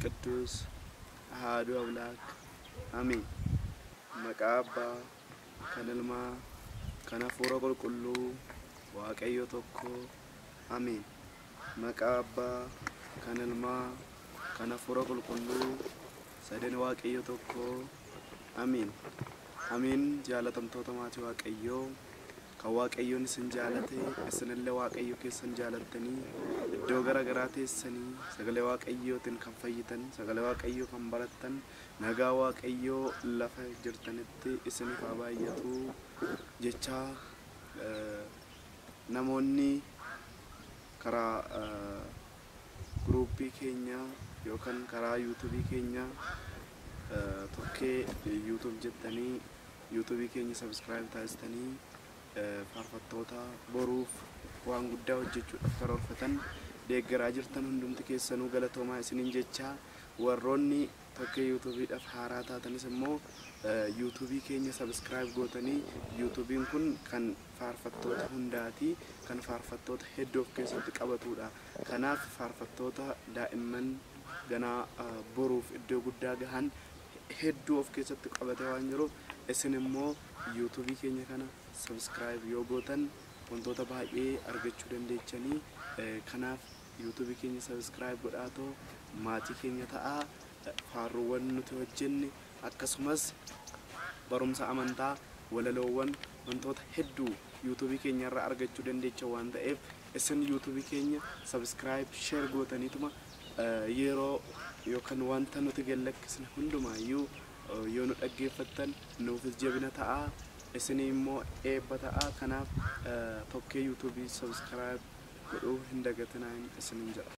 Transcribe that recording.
ቅዱስ አሐዱ አምላክ አሜን። Maqaa Abbaa kan Ilmaa kan Hafuura Qulqulluu Waaqayyo tokko Ameen. Maqaa Abbaa kan Ilmaa kan Hafuura Qulqulluu sadan Waaqayyo tokko Ameen. Ameen. Jaalatamtoota maatii Waaqayyoo, kan Waaqayyoon isin jaalate, isinillee Waaqayyo keessan jaalattanii iddoo gara garaa teessanii sagalee Waaqayyootiin kan fayyitan, sagalee Waaqayyoo kan barattan, nagaa Waaqayyoo lafa jirtanitti isiniif haa baay'atu jechaa, namoonni karaa guruuppii keenyaa yookaan karaa yuutuubii keenyaa Tokkee YouTube jettanii yuutuubii keenya subscribe taasistanii faarfattoota boruuf waan guddaa hojjechuudhaaf karoorfatan deeggaraa jirtan hundumti keessanuu galatoomaa isiniin jechaa, warroonni Tokkee yuutuubiidhaaf haaraa taatanis immoo yuutuubii keenya subscribe gootanii, yuutuubiin kun kan faarfattoota hundaati, kan faarfattoota hedduu of keessatti qabatudha. Kanaaf faarfattoota daa'imman ganaa boruuf iddoo guddaa gahan hedduu of keessatti qabatee waan jiruuf, isin immoo yuutuubii keenya kana subscribe yoo gootan wantoota baay'ee argachuu dandeechanii. Kanaaf yuutuubii keenya subscribe godhaatoo maatii keenya ta'aa. Faarruuwwan nuti hojjenne akkasumas barumsa amantaa, walaloowwan, wantoota hedduu yuutuubii keenya irraa argachuu dandeecha waan ta'eef, isin yuutuubii keenya subscribe, share gootaniituma yeroo yookaan wanta nuti gallakkisne hundumaayyuu yoo nu dhaggeeffattan nuufis jabina ta'aa, isinii immoo eebba ta'aa. Kanaaf Tokkee yuutuubii subscribe godhuu hin dagatinaa isiniin jedha.